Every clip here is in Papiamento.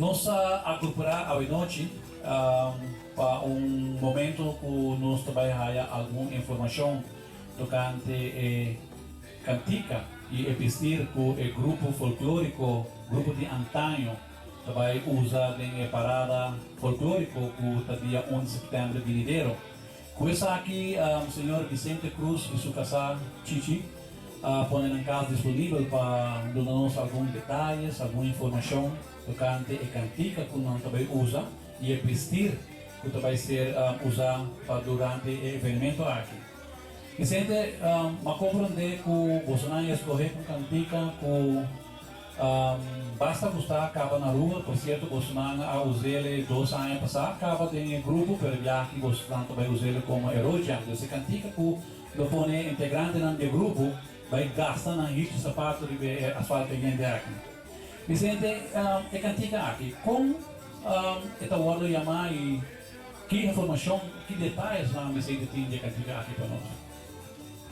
Nos a agrupá awe nochi pa un momento ku nos ta bai haya algun informashon tokante e kantika i e bistir ku e grupo folklóriko Grupo di Antaño ta bai usa den e parada folklóriko ku ta dia 1 di sèptèmber binidero. Ku esaki señor Vicente Cruz i su kasá Chichi a pone nan kas disponibel pa duna nos algun detayes, algun informashon tokante e kantika ku nan ta bai usa i e bistir ku ta bai ser usá pa durante e evenemento aki. Vicente, m'a komprondé ku bosonan a eskohé un kantika ku basta gusta kaba na Aruba. Por sierto bosonan a us'é 2 aña pasá kaba den e grupo, pero e biaha aki bosonan ta bai us'é komo e roadjam. Dus e kantika ku lo pone integrantenan di e grupo bai gasta nan hichi sapato riba e asfalto hende aki. Vicente, e kantika aki, kon e ta wòrdu yamá i ki informashon, ki detayesnan Vicente tin di e kantika aki pa nos?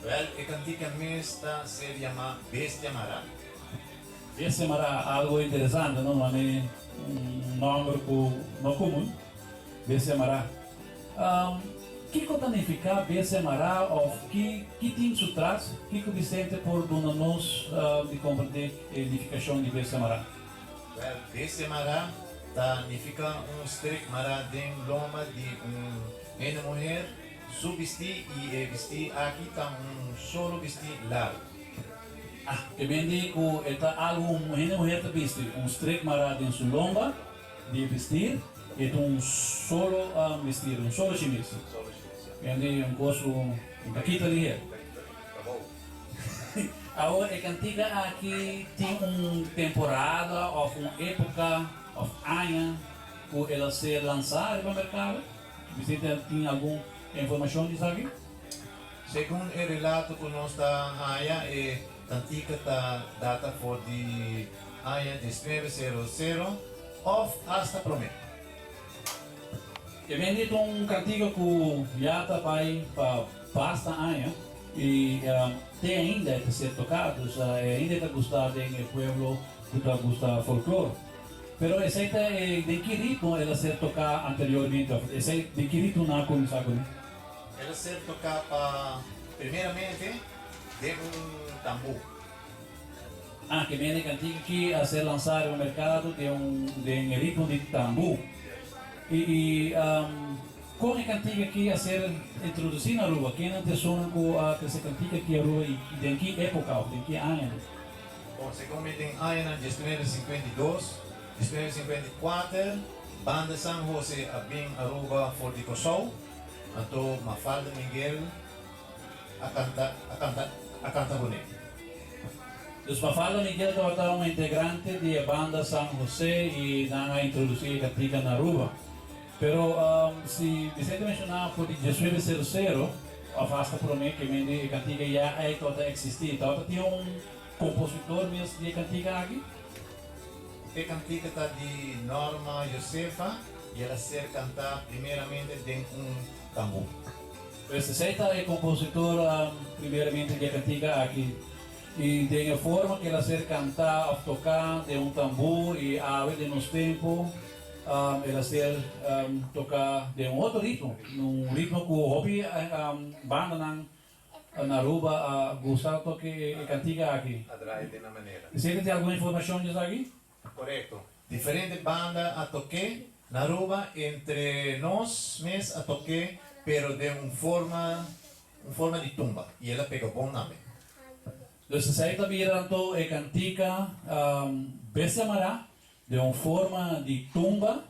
Wèl, e kantika mes ta ser yamá Bestia Mará. Bestia Mará, algo interesante, no? Mane un nòmber ku no komun, Bestia Mará. Kiko ta nifiká Bestia Mará òf ki tin su tras? Kiko Vicente por duna nos di komprendé e nifikashon di Bestia Mará? Wèl, Bestia Mará ta nifiká un strik mará den lomba di un hende muher su bistí i e bistí aki ta un solo bistí largu. Ah, ke men di ku e ta algu un hende muher ta bisti, un strik mará den su lomba di e bistir, e ta un solo bistir, un solo shimis. Men di un kos ku no ta kita liher. Awor e kantika aki tin un temporada òf un époka òf aña ku el a ser lansá riba merkado? Vicente tin algun informashon di esaki? Segun e relato ku nos ta haña, e kantika ta data for di aña 1900 òf asta promé. E bende ta un kantika ku ya ta bai pa basta aña i te ainda e ta ser toká, dus e ainda e ta gusta den e pueblo ku ta gusta folklor. Pero esei ta e den ki ritmo el a ser toká anteriormente òf esei den ki ritmo nan a kuminsá kuné? El a ser toká pa primeramente den un tambú. Ah, ke mene kantika ki a ser lansá riba merkado den un den e ritmo di tambú. I i kon e kantika ki a ser introdusí na Aruba? Kennan ta esunnan ku a trese kantika ki Aruba i den ki époka òf den ki añanan? Bon, segun mi den añanan 1952, 1954, Banda San Jose a bin Aruba for di Kòrsou, anto Mafalda Miguel a kanta a kanta a kanta kuné. Dus Mafalda Miguel tabata un integrante di e banda San Jose i nan a introdusí e kantika na Aruba. Pero si Vicente menshoná for di 1900 òf asta promé ke men di e kantika ya ei tabata eksistí. Tabata tin un kompositor mes di e kantika aki? E kantika ta di Norma Josefa i el a ser kantá primeramente den un tambú. Pues esei ta e kompositor primeramente di e kantika aki i den e forma ku el a ser kantá òf toká den un tambú i awe den nos tempu el a ser toká den un otro ritmo, un ritmo ku hopi bandanan na Aruba a gusta toka e kantika aki. A draai den nan manera. Esei ta tin algun informashon di esaki? Korekto. Diferente banda a tok'é na Aruba, entre nos mes a tok'é pero den un forma un forma di tumba y el a pega bon tambe. Dus esei ta bira anto e kantika Bestia Mará den un forma di tumba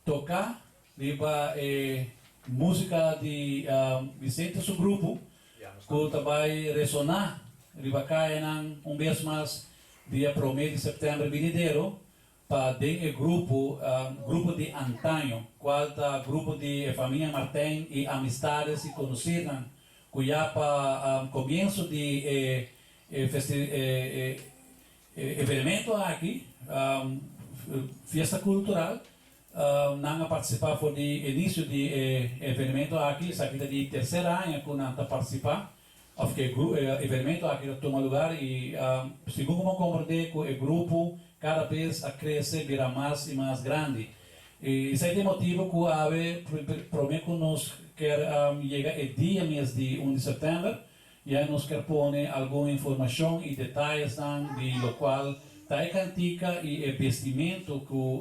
toká riba e músika di Vicente su grupo ku ta bai resoná riba kayanan un bes mas dia promé di sèptèmber binidero pa den e grupo Grupo di Antaño kual ta grupo di e famia Martijn i amistades i konosirnan ku ya pa komienso di e e evenemento aki, fiesta kultural, nan a partisipá for di inisio di e evenemento aki, esaki ta di terser aña ku nan ta partisipá. of ku e evenemento aki ta tuma lugá i segun ku mi a komprendé ku e grupo kada bes a krese bira mas i mas grandi. I esei ta e motibu ku awe promé ku nos ker yega e dia mes di un di sèptèmber ya nos ker pone algun informashon i detayesnan di lokual ta e kantika i e bestimentu ku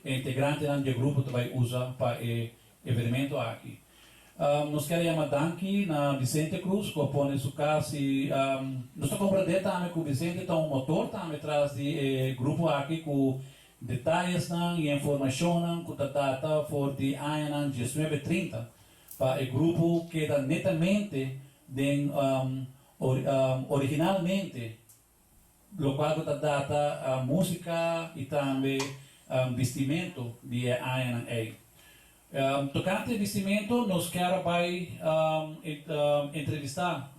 e integrantenan di e grupo ta bai usa pa e evenemento aki. Nos kier a yama danki na Vicente Cruz ku a pone su kas i nos ta komprendé tambe ku Vicente ta un motor tambe tras di e grupo aki ku detayesnan i informashonnan ku ta data for di añanan diesnuebe trinta pa e grupo keda netamente den originalmente lokual ku ta data músika i tambe bistimentu di e añanan ei. Tokante e bistimentu nos kier a bai entrevistá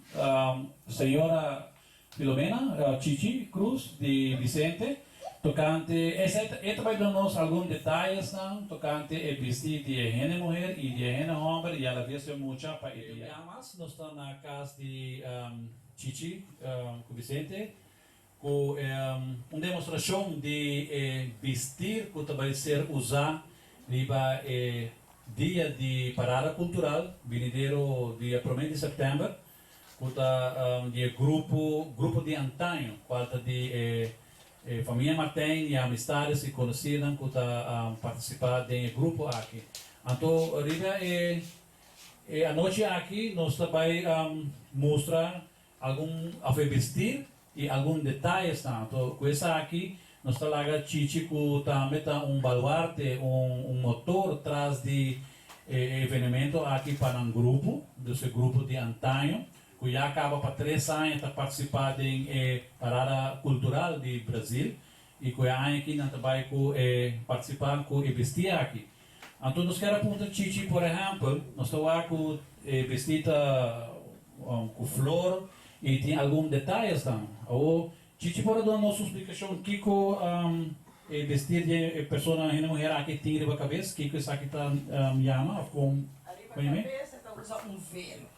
señora Filomena Chichi Cruz di Vicente tokante esei e ta bai duna nos algun detayesnan tokante e bisti di e hende muher i di e hende hòmber i alaves e mucha pa e dia. Mas nos ta na kas di Chichi ku Vicente ku un demostrashon di e bistir ku ta bai ser usá riba e dia di parada kultural binidero dia promé di sèptèmber ku ta di e grupo Grupo di Antaño kual ta di e famia Martijn i amistades i konosínan ku ta partisipá den e grupo aki. Anto riba e E anochi aki nos ta bai mustra algun of e bistir y algun detayesnan. Anto cu esaki nos ta laga Chichi cu tambe ta un baluarte, un motor tras di e evenemento aki pa nan grupo, dus e grupo di antaño cu ya caba pa tres aña ta participa den e parada cultural di Brazil y cu e aña aki nan ta bai cu e participa cu e bistir aki. Anto nos kier a puntra Chichi, por ehèmpel, nos ta wak ku e bistí ta ku flor i tin algun detayesnan. Awor, Chichi por a duna nos un splikashon kiko e bestir di e persona, hende muher aki tin riba kabes? Kiko esaki ta yama òf kon Ariba kabes e ta usa un velo.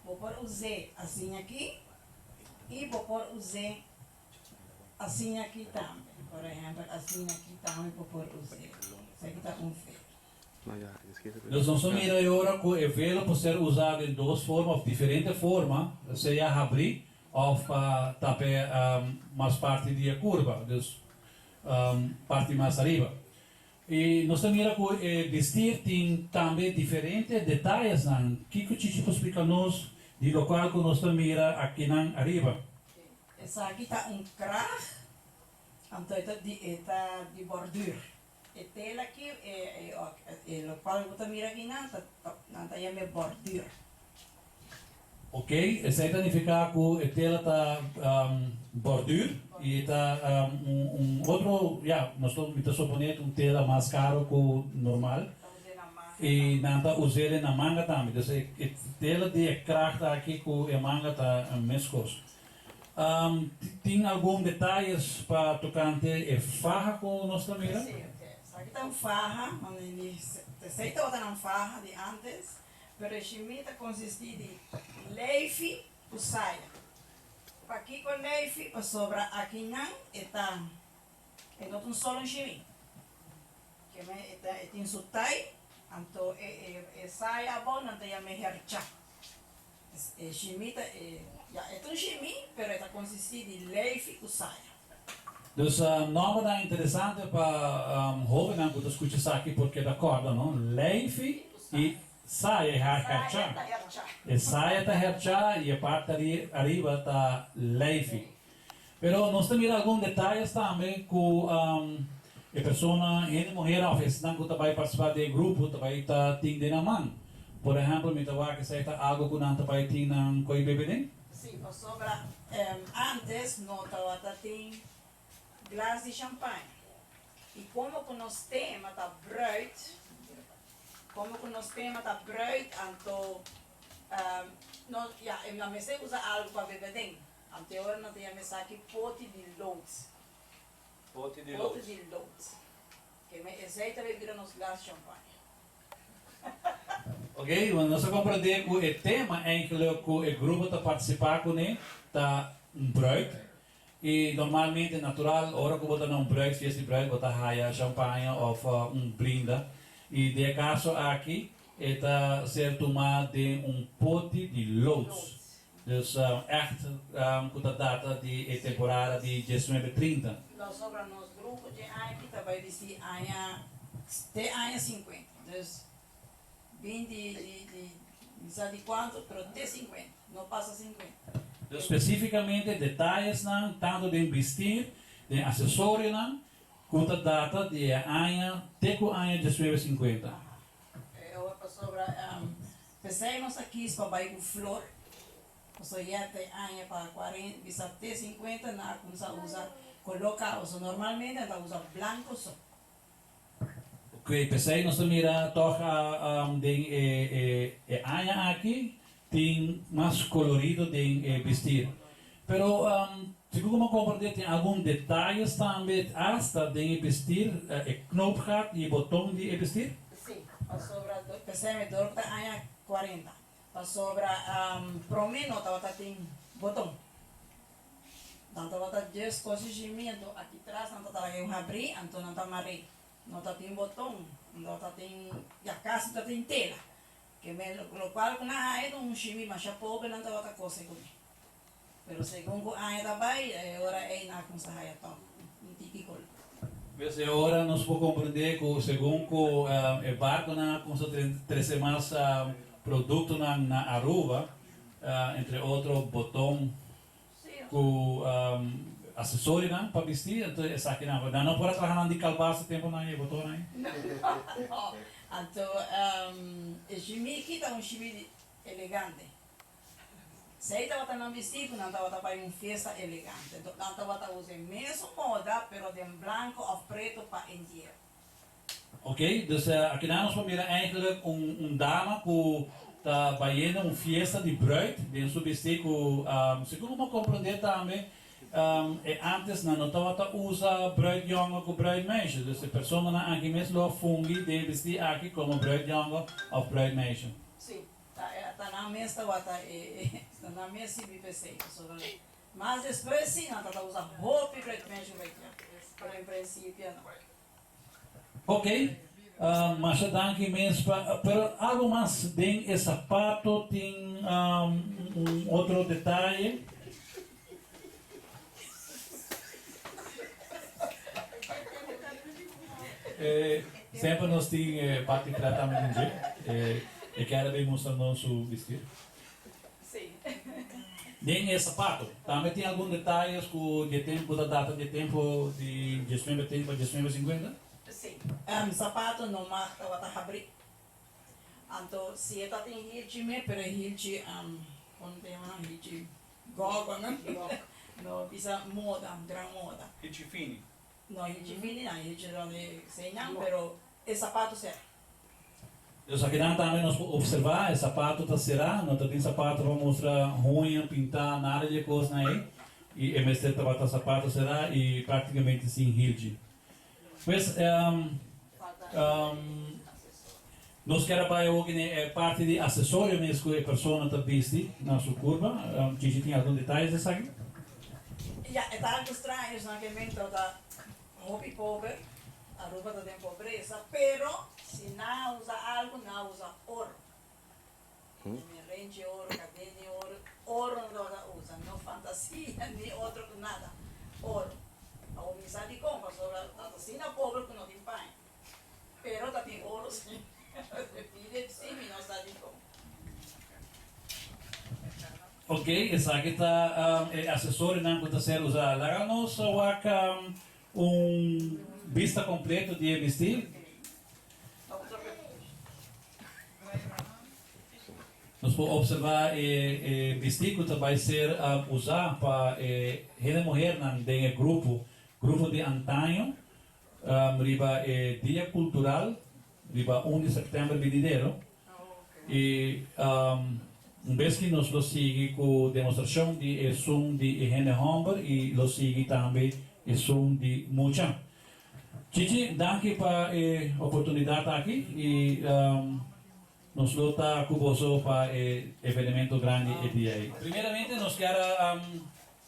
Bo por us'é asina aki i bo por us'é Asina aki tambe. Por ehempel, asina aki tambe bo por us'é. Esaki ta un velo. Dus nos ta mira e ora ku e velo por ser usá den dos forma òf diferente forma, sea habrí òf pa tap'é mas parti di e kurba, dus parti mas ariba. I nos ta mira ku e bistir tin tambe diferente detayesnan. Kiko Chichi por splika nos di lokual ku nos ta mira akinan ariba? Esaki ta un kraag, anto e ta di e ta di borduur. E tela aki, e e e lokual bo ta mira akinan ta ta nan ta yama e borduur. Ok, esei ta nifiká ku e tela ta borduur i e ta un un otro, ya, nos ta mi ta suponé ta un tela mas karo ku normal. Ta us'é na manga I nan ta us'é na manga tambe. Dus e e tela di e kraag ta aki ku e manga ta meskos. Tin algun detayes pa tokante e faha ku nos ta mira? Sí, ok. Esaki ta un faha, esei tabata nan faha di antes, pero e shimi ta konsistí di leifi ku saya. Pakiko leifi? Pasobra akinan e ta, e no ta un solo un shimi. Keme e ta, e tin su tai, anto e e saya abou nan ta yama e hercha. E shimi ta e, ya, e ta un shimi, pero e ta konsistí di leifi ku saya. Dus nòmbernan interesante pa hóbennan ku ta skucha esaki por keda kòrda, no? Leifi i saya, e herchá. E saya ta herchá i e parti ariba ta leifi. Pero nos ta mira algun detayes tambe ku e persona, hende muher òf esnan ku ta bai partisipá den e grupo ta bai ta tin den nan man. Por ehèmpel mi ta wak esei ta algu ku nan ta bai tin nan koi bebe den. Sí, pasobra ántes no tabata tin glas di champaña. I komo ku nos tema ta bruid, komo ku nos tema ta bruid, anto no, ya, nan mester usa algu pa bebe den. Anto e ora nan ta yama esaki poti di lood. Poti di lood. Poti di lood. Ke men esei ta bira nos glas champaña. Ok, bueno, nos a comprende cu e tema eigenlijk cu e grupo ta participa cune ta un bruid. Y normalmente, natural, ora cu bo ta na un bruid, fiesta di bruid, bo ta haya champagne of un brinda. Y den e caso aki e ta ser tuma den un poti di loods. Dus echt cu ta data di e temporada di diesnuebe trinta. Lo sobra nos grupo dje aña aki ta bay bisti aña te aña cincuenta. Dus bin di di di mi sa di cuanto pero te cincuenta, no pasa cincuenta. Dus specificamente detayesnan tanto den bistir, den accesorionan cu ta data di e aña te cu aña diesnuebe cincuenta. E pasobra p'esei nos a kis pa bai ku flor, pasobra ya ta e aña pa kuarenta, bisa te sinkuenta nan a kumsa usa koló kaba, so normalmente nan ta usa blanko so. Oké, p'esei nos ta mira tòg den e aña aki tin mas kolorido den e bistir. Pero segun ku mi a komprendé tin algun detayes tambe asta den e bistir, e knoopgat i e boton di e bistir? Sí, pasobra p'esei mi dor ku ta aña kuarenta, pasobra promé no tabata tin boton. Nan tabata djes kosi shimi anto aki tras nan ta traha un habrí anto nan ta mar'é. No ta tin boton, no ta tin, ya kasi ta tin tela. Ke men lokual ku nan haña ta un shimi masha pober nan tabata kose kuné. Pero segun ku aña ta bai, e ora ei nan a kumsa haya tòg un tiki kolo. Pues e ora nos por komprendé ku segun ku e barkonan a kumsa trese mas produktonan na Aruba, entre otro boton ku asesorionan pa bisti, anto esakinan nan no por a traha nan di kalbas e temponan ei, e botonnan ei? No, anto e shimi aki ta un shimi elegante. Sei tabata nan bistí ku nan tabata bai un fiesta elegante. Enton nan tabata usa e mesun moda pero den blanko òf preto pa entiero. Ok, dus akinan nos por mira eigenlijk un un dama ku ta bayendo un fiesta di bruid den su bistí ku segun ku mi a komprendé tambe e antes nan no tabata usa bruidjongen ku bruidmeisje, dus e personanan aki mes lo a fungi den e bistí aki komo bruidjongen òf bruidmeisje. Sí. Ta nan mes tabata e ta nan mes sirbi p'esei pasobra mas despues si nan tabata usa hopi bruidmeisje ruidja pero en principio no. Ok, masha danki mes pa pero algo mas den e sapato tin un otro detaye. Semper nos tin e parti tratami den dje. E kier a bin mustra nos su bistir. Den e sapato tambe tin algun detayes ku dje tempu ta data dje tempu di diesnuebe trinta pa diesnuebe sinkuenta? Sí. Sapato no mag tabata habrí. Anto si e ta tin hilchi me, pero e hilchi, kon ta yama nan hilchi? Gogo no no bisa moda, gran moda. Hichi fini. No hichi fini nan, hichi donde señan, pero e sapato sera. Dus akinan tambe nos por observa e sapato ta sera, no ta tin sapato pa mustra huña, pinta, nada di e kosnan ei, i e mester tabata sapato sera i praktikamente sin hilchi. Pues nos kier a bai awor kine e parti di asesorio mes ku e persona ta bisti na su kurpa. Chichi tin algun detayes di esaki? Ya, e ta algu straño esnan ke men ta hopi pober, Aruba ta den pobresa, pero si nan a usa algu nan a usa oro. Mi renchi oro, kadena oro, oro no tabata usa, no fantasia ni otro ku nada, oro. Awor mi sa dikon, pasobra ta asina pober ku no tin paña, pero ta tin oro si. Pide si, mi no sa dikon. Ok, esaki ta e asesorionan ku ta ser usá. Laga nos wak un bista kompleto di e bistí. Nos por observa e bistí ku ta bai ser usá pa e hende muhernan den e grupo, Grupo di Antaño, riba e Dia Kultural riba un di sèptèmber binidero. I un bes ki nos lo sigui ku demostrashon di esun di e hende hòmber i lo sigui tambe esun di mucha. Chichi, danki pa e oportunidat aki i. Nos lo ta ku boso pa e evenemento grandi e dia ei. Primeramente nos kier a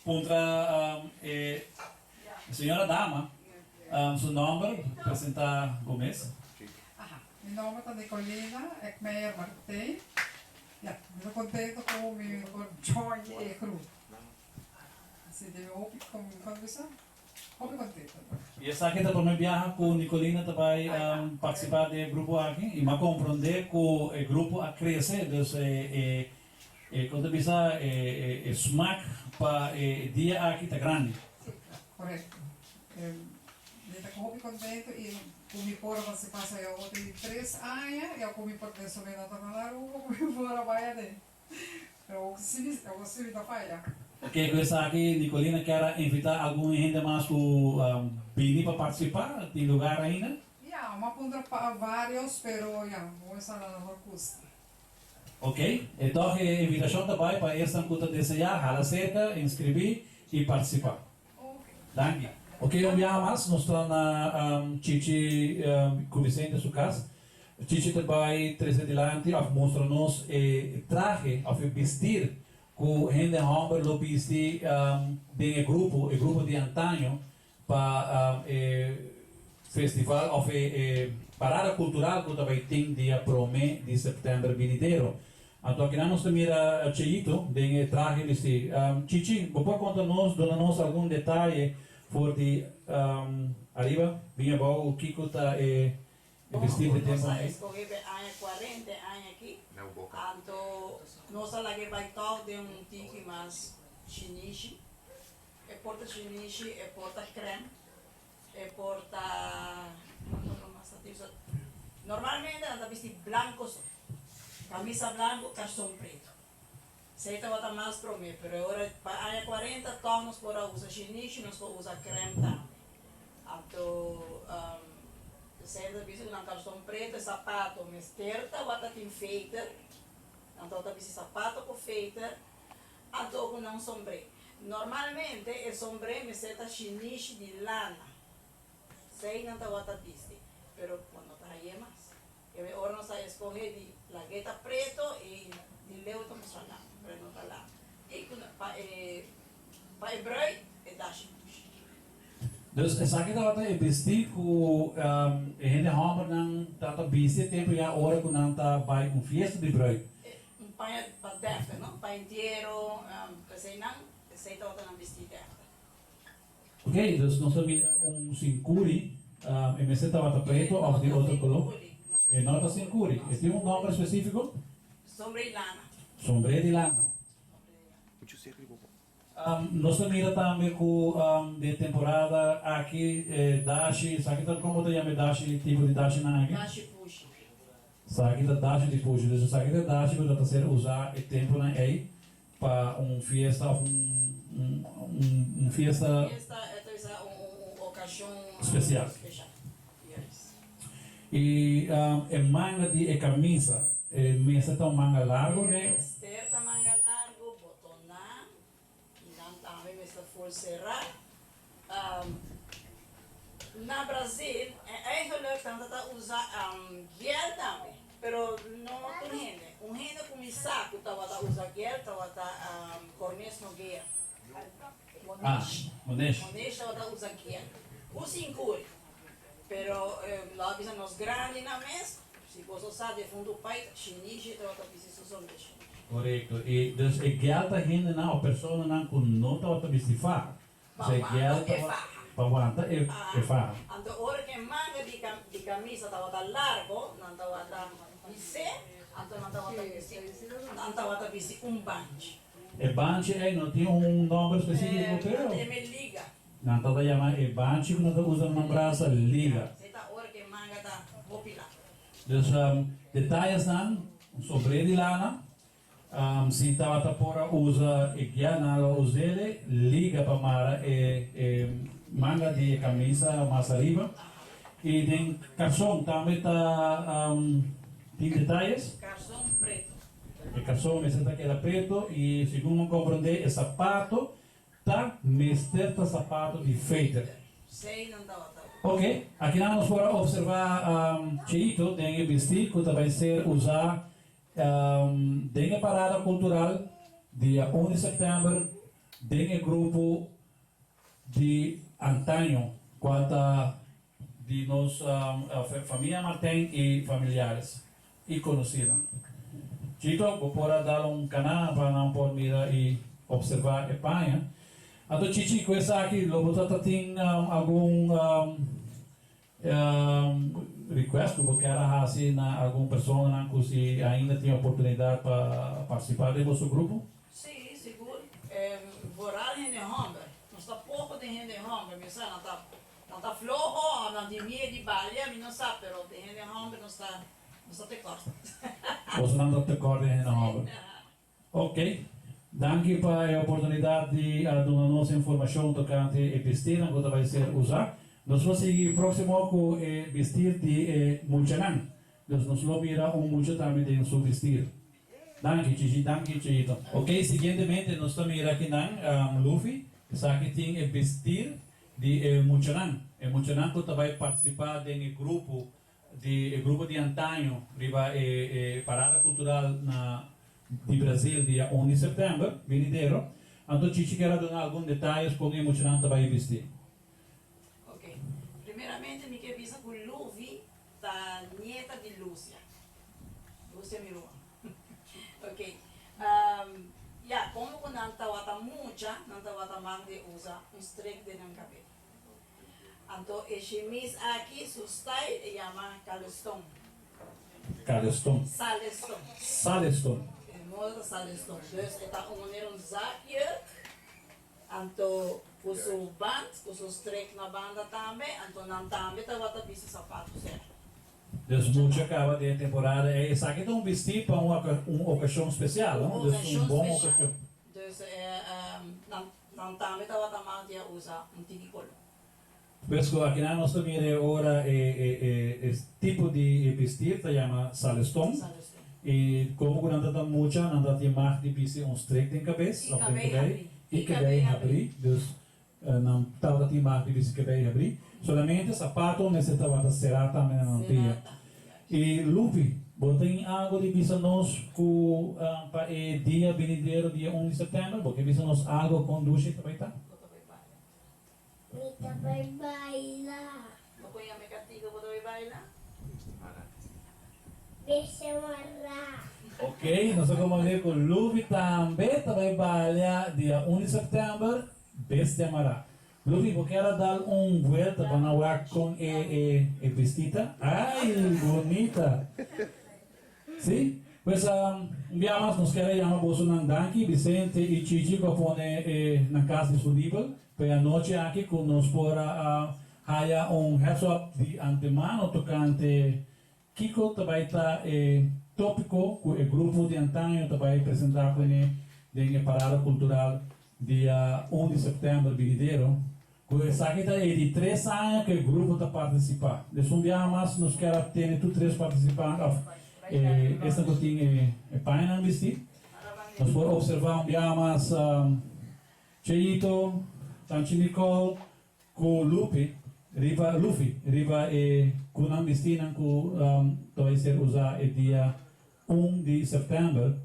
puntra e señora dama su nomber, presenta bo mes. Aha, mi nomber ta Nicolina Eckmeijer Martijn. Ya, mi ta contento cu mi por join e groep. Así di mi hopi, con con bisa? Hopi contento. I esaki ta prome biaha cu Nicolina ta bay participa den e grupo aki y m'a comprende cu e grupo a crece, dus e e e con ta bisa e e smaak pa e dia aki ta grandi. Si, correcto. Mi ta hopi contento y cu mi por a participa sa ya otro di tres aña y cu mi por den su mena ta na Aruba cu mi por a bay aden. Pero si mi si mi ta faya. Ok, ku esaki Nicolina kier a invita algun hende mas ku bini pa participa? Tin lugar ainda? Ya, mi a puntra pa varios pero ya, bo mester nan no gusta. Ok, e tòg e invitashon ta bai pa esnan ku ta deseá hala serka, inskribí i partisipá. Danki. Ok, un biaha mas nos ta na Chichi ku Vicente su kas. Chichi ta bai trese dilanti òf mustra nos e trahe òf e bistir ku hende hòmber lo bisti den e grupo, e grupo di antaño pa e festival òf e parada kultural ku ta bai tin dia promé di sèptèmber binidero. Anto akinan nos ta mira Cheyito den e trahe bistí. Chichi, bo por konta nos, duna nos algun detaye for di ariba bin abou kiko ta e bistir di tempunan ei? Nos a skohe p'e aña kuarenta e aña aki, anto nos a lag'é bai tòg den un tiki mas shinishi. E por ta shinishi, e por ta krèm, e por ta, normalmente nan ta bisti blanko so. Camisa blanco, carson preto. Esey tabata mas prome, pero e ora pa aña cuarenta toch nos por a usa shinishi, nos por usa crem tambe. Anto esey ta bisa cu nan carson preto, e sapato mester tabata tin veter, nan tabata bisti sapato cu veter, anto cu nan sombre. Normalmente e sombre mester ta shinishi di lana. Esey nan tabata bisti, pero bo no ta haye mas. E ora nos a escoge di lagueta preto y di leu ta mustra lama, pero no ta lama. Y cu pa e pa e bruid e dashi pushi. Dus esaki tabata e bisti cu e hende hombernan tabata bisti e tempo ya ora cu nan ta bay un fiesta di bruid. Un paña pa deftig, no? Pa entiero, esey nan, esey tabata nan bisti deftig. Ok, dus nos ta mira un sincuri, e mester tabata preto of di otro color? E no ta sincuri, e tin un nomber specifico? Sombre di lana. Sombre di lana. Nos ta mira tambe cu den temporada aki e dashi, esaki ta como ta yama e dashi, tipo di dashinan aki? Dashi pushi. Esaki ta dashi di pushi, dus esaki ta e dashi cu ta ser usa e temponan ey Pa un fiesta of un un fiesta. Fiesta e ta bisa un un ocasion Special. special. Yes. Y e manga di e camisa e mester ta un manga largo E ne? mester ta manga largo, botona y nan tambe mester full cera. Na Brazil eigenlijk nan ta ta usa giel tambe, pero no tur hende. Un hende ku mi sa ku tabata usa giel tabata Cornes Nogueira. Ah, Monesh. Monesh tabata usa giel. Ku sinkuri. Pero lo a bisa nos grandinan mes, si boso sa defuntu pai shinishi tabata bisti su sondeshi. Korekto. I dus e giel ta hendenan o personanan ku no tabata bisti faha. Pa wanta e faha. Pa wanta e faha. Anto ora ku e manga di kamisa tabata largo, nan tabata bis'é, anto nan tabata bisti, nan tabata bisti un banchi. E banchi ei no tin un nòmber spesífiko, pero. Nan ta yam'é liga. Nan tabata yama e banchi ku nan ta usa na nan brasa liga. Esei ta ora ku e manga ta hopi largo. Dus detayesnan, un sombré di lana. Si tabata por a usa e guia nan lo us'ele liga pa mara e e manga di e camisa mas ariba y den carson tambe ta tin detayes. Carson preto. E carson mester ta keda preto y segun mi comprende e sapato Ta mester ta sapato di feiter. Sei nan tabata. Ok, akinan nos por a observa Cheito den e bisti cu ta bay ser usa. Den e parada kultural dia un di sèptèmber den e grupo di antaño kual ta di nos famia Martijn i familiares i konosínan. Chito, bo por a dal un kaná pa nan por mira i opservá e paña. Anto Chichi, ku esaki lo bo ta ta tin algun request ku bo kier a hasi na algun personanan ku si ainda tin oportunidat pa partisipá den boso grupo? Sí, sigur. Vooral hende hòmber. Nos ta poko den hende hòmber. Mi sa nan ta Nan ta floho of nan tin miedu di balia, mi no sa, pero den hende homber nos ta nos ta tekort. Boso nan ta tekort den hende homber. Ok. Danki pa e oportunidat di a duna nos informashon tokante e bistirnan ku ta bai ser usá. Nos lo sigui próksimo ku e bistir di e muchanan. Dus nos lo mira un mucha tambe den su bistir. Danki Chichi, danki Cheito. Ok, siguientemente nos ta mira akinan Luffy, esaki tin e bistir di e muchanan, e muchanan ku ta bai partisipá den e grupo di e grupo di antaño riba e e parada kultural na di Brazil dia un di sèptèmber binidero. Anto Chichi kier a duna algun detayes kon e muchanan ta bai bisti. Ok, primeramente mi ke bisa ku Luvi ta nieta di Lucia. Lucia mi ruman. Ok, ya, komo ku nan tabata mucha, nan tabata mag di usa un strik den nan kabel. Anto e shimis aki, su style e yama kaleston. Kaleston. Saleston. Saleston. E moda ta saleston. Dus e ta un manera un zakjurk. Anto ku su band, ku su strek na banda tambe, anto nan tambe tabata bisti sapatu sèr. Dus mucha kaba den e temporada ei. Esaki ta un bistí pa un un okashon spesial, no? Un Dus un okashon bon spesial. okashon. Dus nan nan tambe tabata mas di a usa un tiki koló. Pues ku akinan nos ta mira e ora e e e e tipo di e bistir ta yama saleston. Saleston. I komo ku nan ta ta mucha nan ta tin mag di bisti un strik den kabes I òf den kabei kabei habrí. i I kabei kabei habrí. habrí. Dus nan tabata tin mag di bisti kabei habrí. Solamente sapato mester tabata será tambe na nan Será pia. tambe, juist. I Lupi, bo tin algo di bisa nos ku pa e dia binidero dia un di sèptèmber? Bo ke bisa nos algo kon dushi ta bai ta? Bo ta bai baila. Mi ta bai baila. Bo por yama e katigo bo ta bai baila? Bestia mará. Ok, nos a komprendé ku Luvi tambe ta bai balia dia un di sèptèmber, Bestia mará. Luvi, bo kier a dal un buelta pa nan wak kon e e e bistita? Ai, bunita! Sí, pues un bia mas nos kier a yama bosonan danki, Vicente i Chichi ku a pone e nan kas disponibel pa e anochi aki ku nos por a haya un heads up di antemano tokante kiko ta bai ta e topiko ku e grupo di antaño ta bai presenta kuné den e parada kultural dia un di sèptèmber binidero. Ku esaki ta e di tres aña ku e grupo ta partisipá. Des un biaha mas nos kier a tene tur tres partisipante òf e esnan ku tin e pañanan bistí. Nos por opservá un biaha mas Cheito, Tanchi Nicole ku Lupi riba Luffy riba e kunan bistínan ku ta bai ser usá e dia un di sèptèmber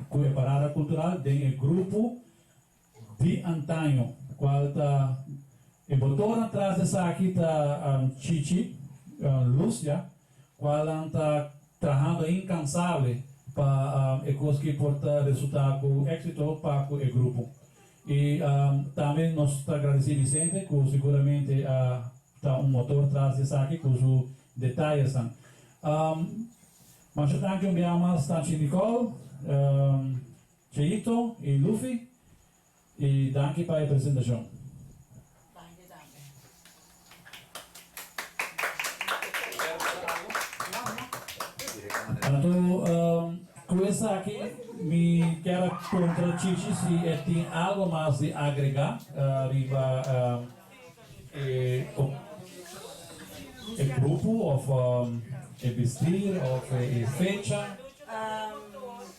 ku e parada kultural den e grupo Di antaño, cual ta e botornan tras di esaki ta Chichi, Lucia, cualnan ta trahando incansable pa e cos ki por ta resulta cu exito pa cu e grupo. Y tambe nos ta agradeci Vicente cu seguramente a ta un motor tras di esaki cu su detayesnan. Masha danki un bia mas Tanchi Nicole. Cheito y Luffy y danki pa e presentacion. Danki tambe. Anto cu esaki mi kier a puntra Chichi si e tin algo mas di agrega riba e e grupo of e bistir of e fecha.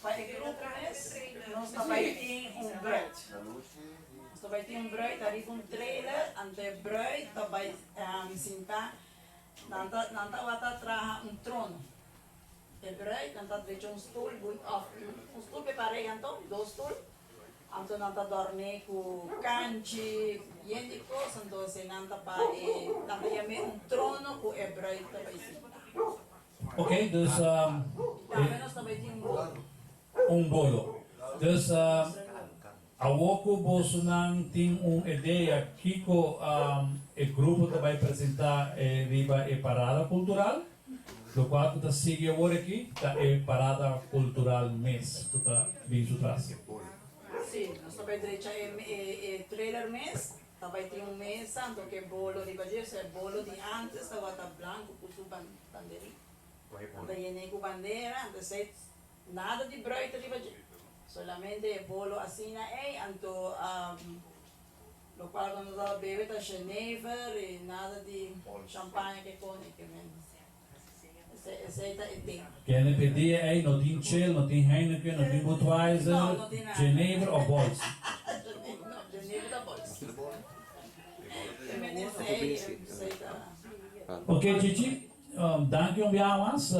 Pa e grupo mes nos ta bai tin un bruid. Nos ta bai tin un bruid ariba un trailer, anto e bruid ta bai sinta, nan ta nan tabata traha un trono. E bruid nan ta drecha un stul of un stul pa e pareha anto, dos stul, anto nan ta dorm'é ku kanchi yen di kos, anto esei nan ta pa e, nan ta yam'é un trono ku e bruid ta bai sinta. Ok, dus. Tambe nos ta bai tin un bolo. Un bolo. Dus awor ku bosonan tin un idea kiko e grupo ta bai presenta riba e parada kultural, lokual ku ta sigui awor aki ta e parada kultural mes ku ta bin su tras. Sí, nos ta bai drecha e trailer mes, ta bai tin un mesa anto ku e bolo riba dje, so e bolo di antes tabata blanku ku su banderin, nan ta yen'é ku bandera, anto esei Nada di bruid riba dje. Solamente e bolo asina ei, anto locual cu nos tabata bebe ta jenever y nada di champaña ke con y ke men. Esey ta e tema. Kende p'e dia ei no tin Chel, no tin Heineken, no tin Budweiser, No, no tin nada. jenever of Bols? No, jenever ta Bols. Ke men esey, esey ta. Ok Chichi, danki un biaha mas.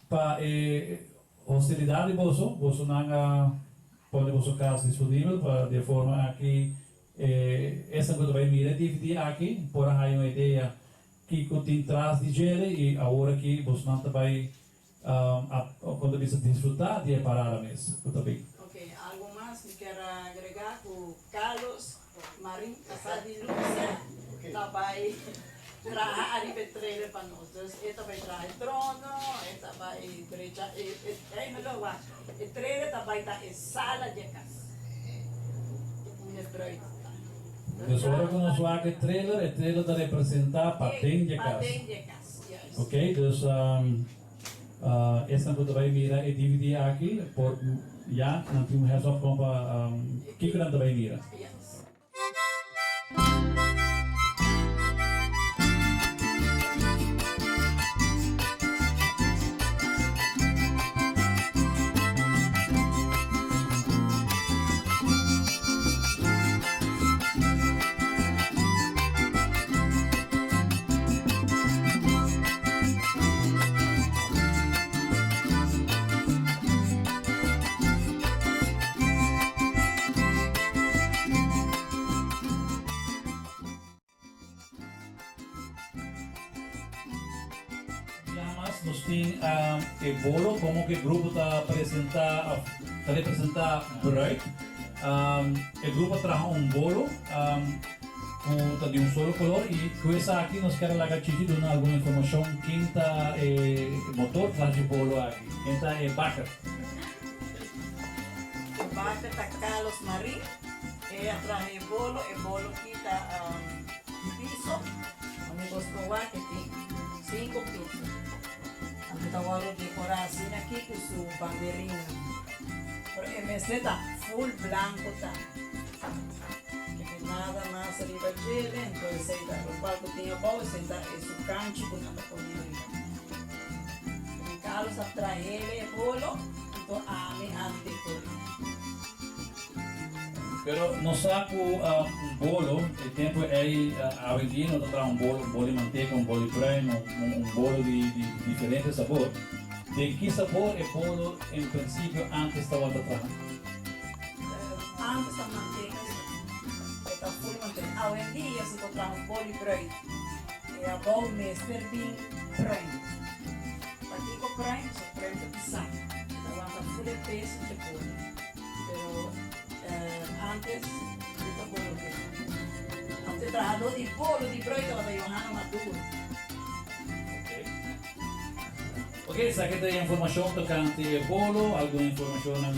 Pa e hostilidat di boso, bosonan a pone boso kas disponibel pa di e forma aki e esnan ku ta bai mira e dvd aki por a haya un idea kiko tin tras di djele i awor aki bosonan ta bai a kon ta bisa disfruta di e parada mes ku ta bin. Ok, algo mas mi kier a agrega ku Carlos Marin kasá di Lucia ta bai traha ariba e trailer pa nos. Dus e ta bai traha e trono, e ta bai drecha e e melo wak e trailer ta bai ta e sala di e kas. Unda e bruid ta. Dus ora ku nos wak e trailer, e trailer ta representá paden di e kas. Paden di e kas, juist. Ok, dus Esnan ku ta bai mira e dvd aki por ya nan tin un heads up kon pa kiko nan ta bai mira. Mas nos tin e bolo como que grupo ta presenta of ta representa bruid. E grupo a traha un bolo Cu ta di un solo color y cu esaki nos kier a laga Chichi duna algun informacion ken ta e motor tras dje bolo aki, ken ta e baker. E baker ta Carlos Marin, e a traha e bolo, e bolo ki ta di piso, unda bos por wak e tin cinco piso. Anto ta worde decora asina aki cu su banderinnan, pero e mester ta full blanco ta. Kende nada mas riba djele, enton esei ta lokual ku tin abou, esei ta e su kanchi ku nan ta pone riba. Kende Carlos a trahele e bolo, enton ami a dekor'é. Pero nos sa ku un bolo, e tempu ei awendia no ta traha un bolo, un bolo di manteka, un bolo di pruim, un bolo di diferente sabor. Den ki sabor e bolo en prinsipio antes tabata traha? Antes ta manteka so. E ta full manteka. Awendia si bo traha un boli bruin, e abou mester bin pruim. Pakiko pruim? Pasobra pruim ta pisá. E ta wanta full e peso dje boli. Pero antes e ta bolo ke. Antes e trahadó di bolo di bruin tabata Johanna Maduro. Ok, esaki ta e informacion tocante e bolo, algun informacionnan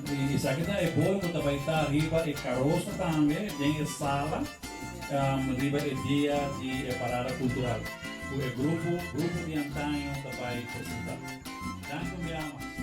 y esaki ta e bolo cu ta bay ta riba e carosa tambe den e sala riba e dia di e parada cultural cu e grupo Grupo di Antaño ta bay presenta. Danki un bia mas.